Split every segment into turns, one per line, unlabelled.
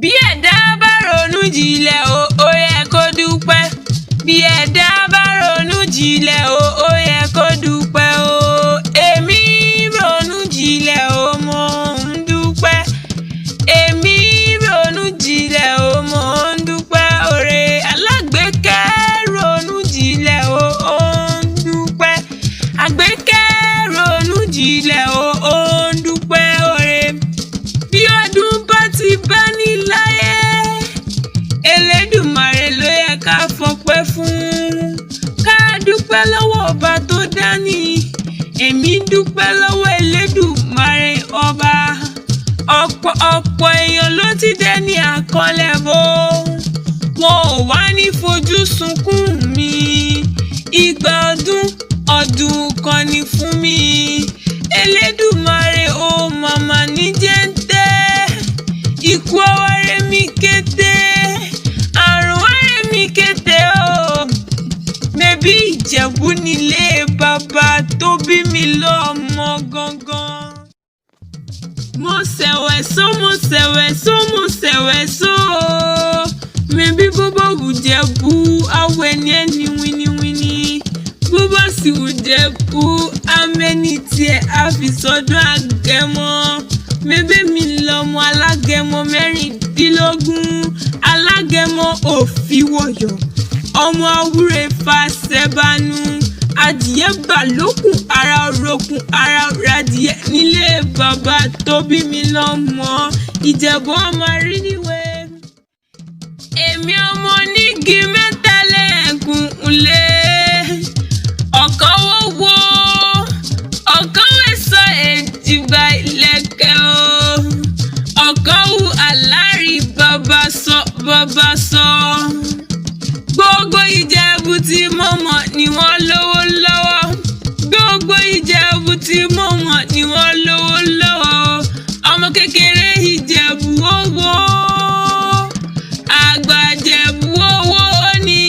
Bí ẹ̀dá bá ronú jinlẹ̀ o, ó yẹ kó dúpẹ́. Bí ẹ̀dá bá ronú jinlẹ̀ o, ó yẹ kó dúpẹ́ o. Èmi ronú jinlẹ̀ o, mo ń dúpẹ́. Èmi ronú jinlẹ̀ o, mo ń dúpẹ́ oore. Alágbèékẹ́ ronú jinlẹ̀ o, ó ń dúpẹ́. Àgbékẹ́ ronú jinlẹ̀ o, ó ń dúpẹ́ oore. Bí ọdún bá ti bá ní láyé, Elédùmarè ló yẹ ká fọpẹ́ fún. Ká dúpẹ́ lọ́wọ́ ọba tó dání. Èmi dúpẹ́ lọ́wọ́ Elédùmarè ọba. Ọ̀pọ̀ ọ̀pọ̀ èèyàn ló ti dẹ́ni àkọlẹ̀ bò. Wọn ò wá ní fojú sunkún mi. Ìgbà ọdún ọdún kan ni fún mi. Elédùmarè ó màmá ní jẹ́ ń tẹ́. Ikú ọwọ́rẹ́ mi kété, àrùn wẹ́rẹ́ mi kété o. Mebí Ìjẹ̀bú nílé bàbá tó bí mi lọ́mọ gangan. Mo ṣẹ̀wẹ̀ só, mo ṣẹ̀wẹ̀ só, mo ṣẹ̀wẹ̀ só o. Mebí bó bá wù Jẹ̀bú, awẹ́ ni ẹni wíníwíní. Bó bá sì wù Jẹ̀bú, amẹ́ni tiẹ̀ á fi sọdún àgẹmọ. Mebí mi lọmọ alágẹmọ 16, alágẹmọ òfìwọ̀yọ̀. Ọmọ awúre fàṣẹbánu, adìyẹ bà lókun ara rokun ara radìyẹ nílé bàbá tó bí mi lọ́mọ. Ìjẹ̀bú ọmọ aríníwé. Èmi ọmọ onígi mẹ́ta lẹ́ẹ̀kùnlé. Ọ̀kan wọ́wọ́, ọ̀kan wẹ̀sọ̀ èjìgbà ìlẹ̀kẹ̀ o. Ọ̀kan hu àlárí bàbá sọ bàbá sọ. Gbogbo Ìjẹ̀bú tí mo mọ̀ ni wọ́n lówó lọ́wọ́. Gbogbo Ìjẹ̀bú tí mo mọ̀ ni wọ́n lówó lọ́wọ́. Ọmọ kékeré Ìjẹ̀bú owó. Àgbà Ìjẹ̀bú owó ní.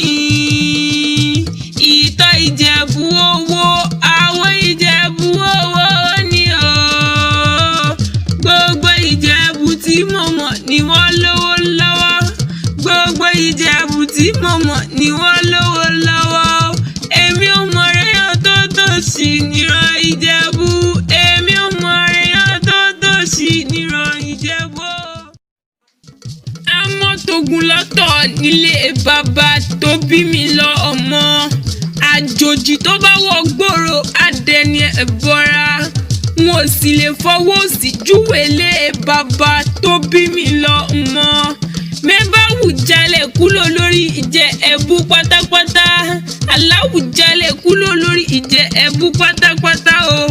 Ìtọ̀ Ìjẹ̀bú owó. Àwọ̀ Ìjẹ̀bú owó ní o. Gbogbo Ìjẹ̀bú tí mo mọ̀ ni wọ́n lówó lọ́wọ́. Gbogbo Ìjẹ̀bú tí mo mọ̀ ni wọ́n lówó lọ́wọ́. Èmi ò mọ̀ èèyàn tó tòṣì níran Ìjẹ̀bú. Èmi ò mọ̀ èèyàn tó tòṣì níran Ìjẹ̀bú. Amọ́togun lọ́tọ̀ nílé bàbá tó bí mi lọ́mọ. Àjòjì tó bá wọ gbòòrò adẹni ẹ̀bọra. N ò sì lè fọwọ́ òsì júwe lé bàbá tó bí mi lọ́mọ. Mẹ́bà wùjalẹ̀ kúrò lórí ìjẹ ẹ̀bú pátápátá. Aláwùjalẹ̀ kúrò lórí ìjẹ ẹ̀bú pátápátá o.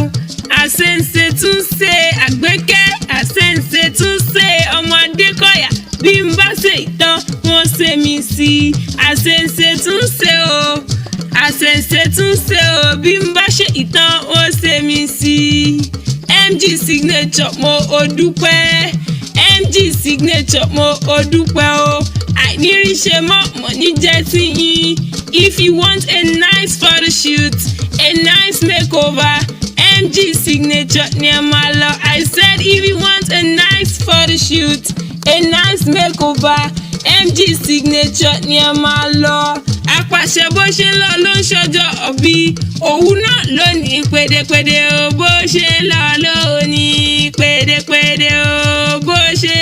Àṣẹ̀ǹṣe tún ṣe àgbékẹ́, àṣẹ̀ǹṣe tún ṣe ọmọ Adékọ̀yà. Bí n bá ṣe ìtàn, wọ́n ṣe mí sí i. Àṣẹ̀ǹṣe tún ṣe o. Àṣẹ̀ǹṣe tún ṣe o. Bí n bá ṣe ìtàn, wọ́n ṣe mí sí i. MG Signature mo ò dúpẹ́. MG Signature mo ò dúpẹ́ o. Àìníríṣe mọ́ mọ̀ ní jẹ́ ti yín. If you want a nice photo shoot, a nice makeover, MG Signature ní ẹ máa lọ. I said if you want a nice photo shoot, a nice makeover, MG Signature ní ẹ máa lọ. Apàṣẹ bó ṣe ń lọ ló ń ṣọjọ́ òbí. Òun náà ló ní pédépédé o. Bó ṣe ń lọ ló ní pédépédé o. Bó ṣe